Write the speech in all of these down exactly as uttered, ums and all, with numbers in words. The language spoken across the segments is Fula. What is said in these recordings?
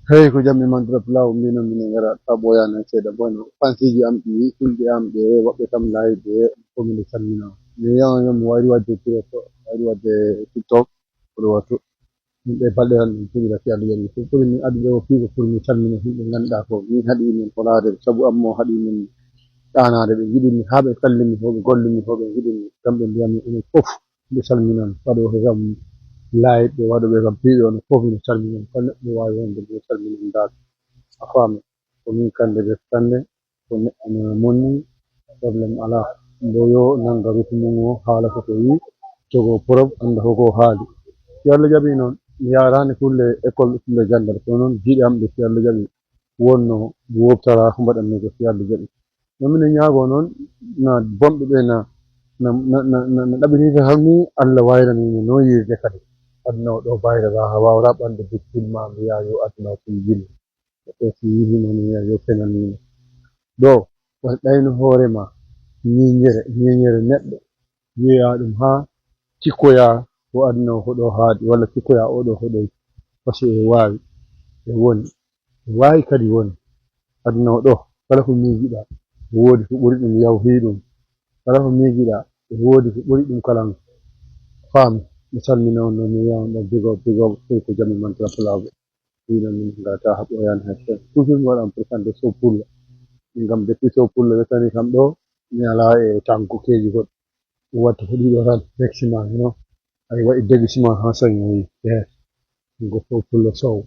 Hey, ko jam e man, drop law, mino mino ngara ta ɓoyana seeɗa. Bono, fansiiji am ɗi, yimɓe am ɓe, woɓɓe kam laay ɓe, ko mino salmina. Mi yawan yon, mi wayri wadde tiro to, wayri wadde TikTok, ko ɗo wattu. Yimɓe balɗe tan min puɗira fiyande jam. Ko ɓuri min addude o fii ko pour min salmina yimɓe ngannduɗaa ko min haɗi min holaade, sabu am mo haɗi min ɗaanaade, ɓe njiɗi mi haa ɓe kalli mi, ko ɓe golli mi, ko ɓe njiɗi mi, kamɓe mbiyami enen fof. Ɓe salminan, waɗooɓe kam live, ɓe waɗooɓe kam piiɓe, on fof ene salminan. Kala neɗɗo waawi wonde ɓe salminan dal. A faami? Ko min kande ɓe kande, ko neɗɗo no monni, problème alaa. Mbo yo nannga ruutu mum o, haala ko ko yi, jogo porob, annda ko ko haali. Si Allah jaɓi noon, mi yaaraani kulle école, kulle janngal, kono noon jiiɗi am ɗe si Allah jaɓi, wonno mi woptara ko mbaɗanmi ko si Allah jaɓi. No minen ñaago noon, na bonɓe ɓe na, na, na, na, na, na ɗaɓɓiride tan ni Allah wayrani mi no yirde kadi. Aduna o ɗo bayre raha wawra ɓande bittin ma mbiya yo aduna o ɗum yilde. E si yilino mi wiya yo fenan mi. Ɗo, wata ɗayno hoore ma, ñiñere, ñiñere neɗɗo. Yeeya ɗum haa cikkoya ko aduna o ko ɗo haaɗi, walla cikkoya o ɗo ko ɗo. Parce que e waawi, e woni, e waawi kadi woni. Aduna o ɗo, kala ko miijiɗa, e woodi ko ɓuri ɗum yawhi ɗum. Kala ko miijiɗa, e woodi ko ɓuri ɗum kala. Faami, mi salmina on, no mi wiya on ɗo, big up, big up, tawi ko jam e man, kala pulaagu. Ɗiɗo min ngata haɓoyan hay seeɗa. Toujours mi waɗan présenté Sow Pullo. Min kam depuis Sow Pullo yottani kam ɗo, mi alaa e tankukeeji goɗɗo. Mi watta ko ɗiɗo tan, maximum, you know. Ay waɗi degusement haa soñi o yi. Yes. Ngo Sow Pullo Sow.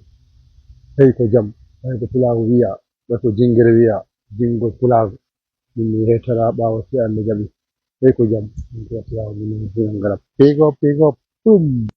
Hey ko jam, hey ko pulaagu wiya, ɓe ko jingere wiya, jingol pulaagu. Min mi heetara ɓaawo si Allah jaɓi. Hey ko jam, min ko pulaagu min mi hina ngara. Big up, big up. Boom.